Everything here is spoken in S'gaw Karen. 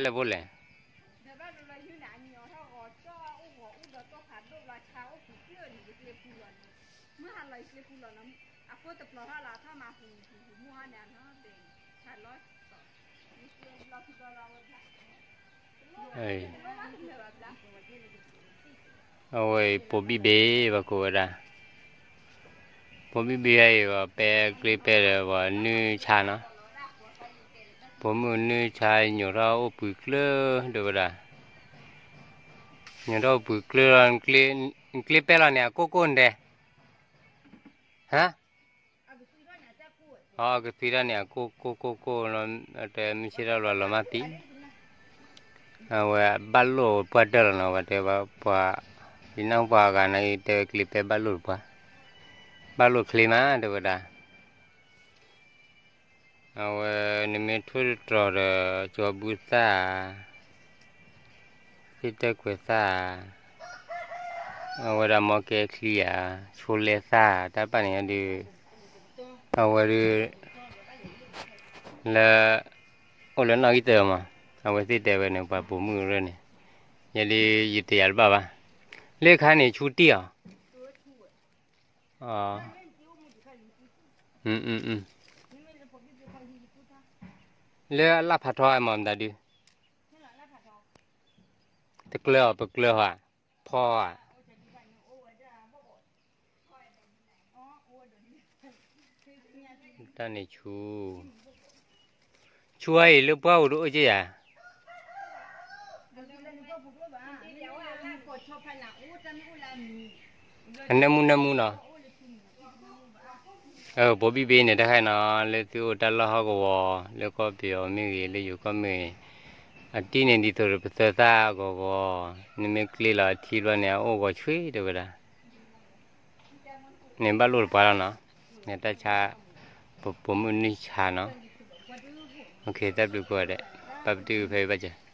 လၢပှဲၤလဲၣ်. အဝဲအံၤ ပိာ်ဘံၣ်ဘ့ၣ် ပှၤကိးဝဲဒၣ်, ပိာ်ဘံၣ်ဘ့ၣ်အံၤ ပှၤပဲကျ့ပဲဒီး ပှၤနုၢ်ဆါနီၤ, ပိာ်မုၣ်နုၢ်ဆါ ညိးထီၣ်အိၣ်ပှဲၤကျၢၢ် တဲဝဲဒၣ်, ညိးထီၣ်အိၣ်ပှဲၤကျၢၢ်လီၤ, နကျ့ပဲလီၤန့ၣ် အကိၢ်ကိၢ်နဒဲး, ဟါ အကသွံထီၣ်န့ၣ် အကိၢ်ကိၢ်ကိၢ်ကိၢ်လီၤ, တဲမ့ၢ်ဆ့ၣ်ထီၣ်လီၤလီၤမးသံ, အဝဲဘၣ်လိၣ်ပှၢ်တၢၢ်လီၤနီၤ, ဝဲတဲပှၤ, ယနၢ်ဟူပှၤဂၤန့ၣ် တဲဝဲကျ့ပဲဘၣ်လိၣ်တပှၢ်, ဘၣ်လိၣ်ချ့မး တဲဝဲဒၣ်. အဝဲ နမ့ၢ်ထိၣ်တတြီၤဒီး ကၠီဘုသၣ်, သ့ၣ်တၢၢ်ခွဲးသၣ်, အဝဲဒၣ်မီကဲချံဧါ, ဆိလဲသၣ် တၢ်တဖၣ်န့ၣ်ဒုး, အဝဲဒုး လၢ အိၣ်လၢနီၣ်ဂံၢ်တၢမး, အဝဲသ့ၣ်တဲဝဲန့ၣ် ပှၤပိာ်မုၣ်ရၢၢ်န့ၣ်, ယဲဒုးယတယာ်တဘၣ်ဘၣ်, လၢခါန့ၣ်ဆူတံၢ်အီၤ လၢအလၣ်ဖးထီအမၤမတၤဒုး, တကျၢၤအီၤ ပကျၢၤဟီဧါ, ဖီဧါ, တၢ်န့ၣ်ဆူ, ဆူအံၤလၢပှၢ်အိၣ်တအိၣ်က့ယၤ အနၢမူနၢမူနီၤ, ပိာ်ဘံၣ်ဘ့ၣ်န့ၣ် တခါနီၤ လၢသုအိၣ်တၢ်လီၢ်ဟီၣ်ကဝီၤ လၢကီၢ်ပယီၤမ့ၢ်ဂ့ၤ လၢယိၤကီၢ်မ့ၢ်ဂ့ၤ, အတံၢ်န့ၣ်ဒ်သိးဒီးပသၢသၣ်အဂီၤဂီၤ, နမ့ၢ်ကျ့လီၤအထံဘျီန့ၣ် အအိၣ်ဂီၤဆွ့တဲဝဲဒၣ်, န့ၣ်ဘၣ်လိၣ်တပှၢ်လီၤနီၤ, န့ၣ်တၢ်ဆါ, ပပိာ်မုၣ်နုၢ်ဆါနီၤ, တၢ်ဘျုးကိးဂၤဒဲး, ဘၣ်ပတုာ်ဖဲဘၣ်စၢၤ